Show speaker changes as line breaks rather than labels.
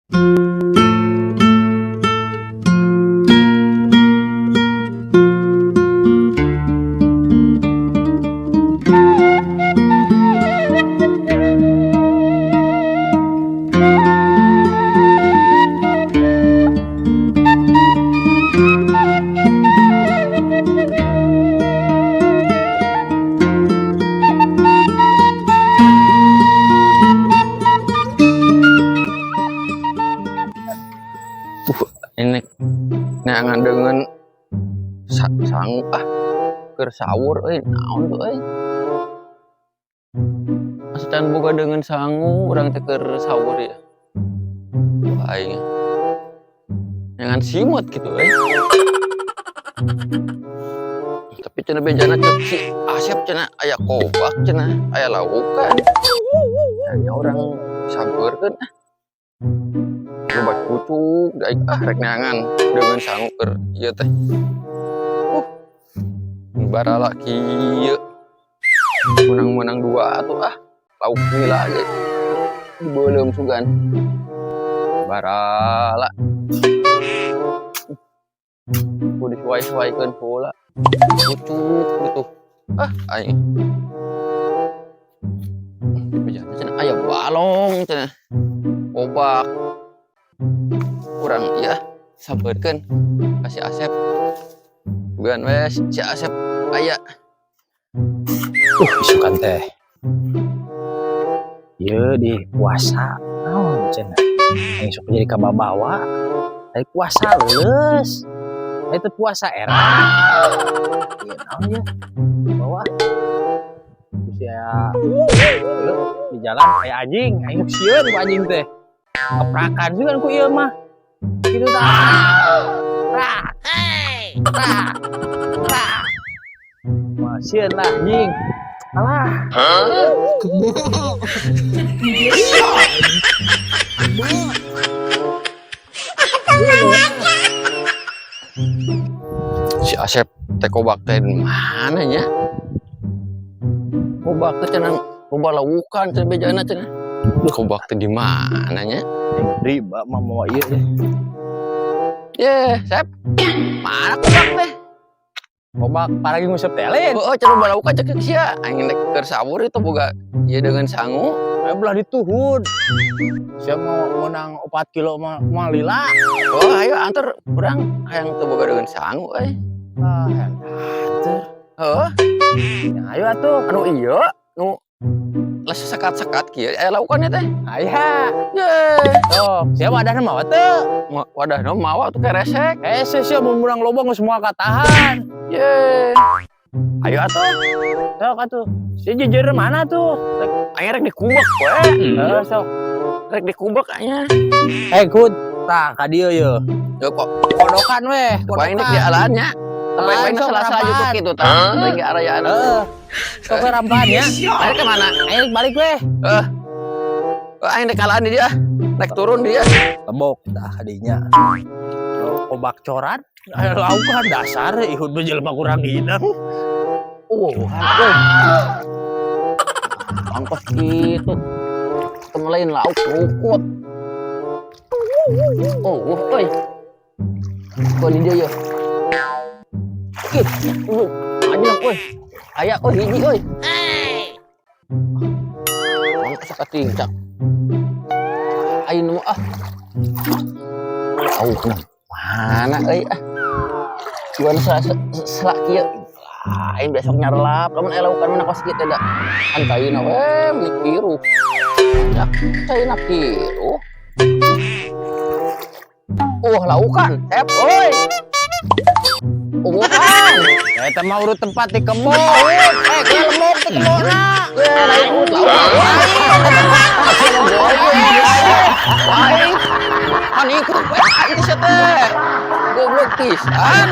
Ini neangan deungeun sangu ah keur sahur euy, naon tuh euy? Asa can boga deungeun sangu urang teh keur sahur ya. Wah, aing neangan simut gitu euy. Tapi cenah bejana cek si Asep cenah aya kobak cenah, aya laukan. Nya urang sampeurkeun ah. Loba cucuk da aing ah rek neangan deungeun sangu keur ieu teh. Barala kieu. Menang-menang dua atuh ah. Lauk lila ge. Dibeuleum sugan. Barala. Kudu disuai-suaikeun heula. Cucuk gitu. Ah aing. Bejana cenah aya balong cenah. Kobak. Kurang ieu sampeurkeun ka si Asep. Sugan we si Asep aya.
Isukan teh. Ieu di puasa naon cenah. Aing sok jadi kababawa. Ari puasa leuleus. Ari teu puasa era. Ieu naon ieu? Bawa. Terus ya ieu di jalan aya anjing, aing sok sieun ku anjing teh. Keprakan juga ku ieu mah. Kitu tah. Prak. Prak. Prak. Wah, sieun lah anjing. Alah.
Si Asep teh kobak teh di mana nya? Kobak teh cenah loba laukan cenah bejana cenah. Kobak teh di mana nya?
Riba mah mawa ieu teh.
Ye, Sep. Mana kobak teh?
Kobak paragi nguseup teh lain.
Heeh, cenah loba laukan cek sia. Aing rek keur sahur itu boga ieu deungeun sangu.
Ayo belah dituhun. Sia mau menang 4 kilo mah mah lila.
Oh, ayo antar urang hayang teu boga deungeun sangu euy.
Ah, antar.
Heeh.
Ya, ayo atuh.
Anu ieu nu les sekat-sekat kieu aya laukannya teh.
Aya.
Ye.
Sok, sia wadahna mawa teu?
Wadahna mawa atuh keresek.
Sia mun menang loba geus moal katahan.
Ye. Ayo atuh.
Sok atuh. Si jujur mana tuh?
Aing rek dikubek we.
Heeh, sok.
Rek dikubek anya.
Kut. Tah ka dieu ye.
Yo kok
kodokan we,
Paling rek
kodokan.
di alaan nya.
Alaan,
Paling
sok,
selasa
rampaan.
juga gitu tah. Rek di arayaan.
Heeh. Sok we rampahan ya.
Aing ke mana?
Aing balik we.
Heeh. Oh, aing rek alaan di dia. Rek turun dia.
Tebok tah kadinya. Kobak coran. Ayo laukan dasar ihun mah jelema kurang hidang.
Oh, euy. Angkos gitu. Ketemu lain lauk rukut. Oh, euy. Kok di dia ya? Ih, anjing euy. Aya euy hiji euy. Angkos sakatincak. Aing nu ah. Au kenapa? Mana euy ah. Cuan selak kieu. Aing besok nyarlap, lamun aya laukan mana kos kieu teh da. Kan caina we meuni kiruh. Ya, caina kiruh. Laukan, Sep, euy. Unguhan.
Eta mah urut tempat di kebo. Kieu lemok di kebona.
Ye, lain urut laukan. Lain. Kan ikut we aing teh sia teh. Goblok pisan.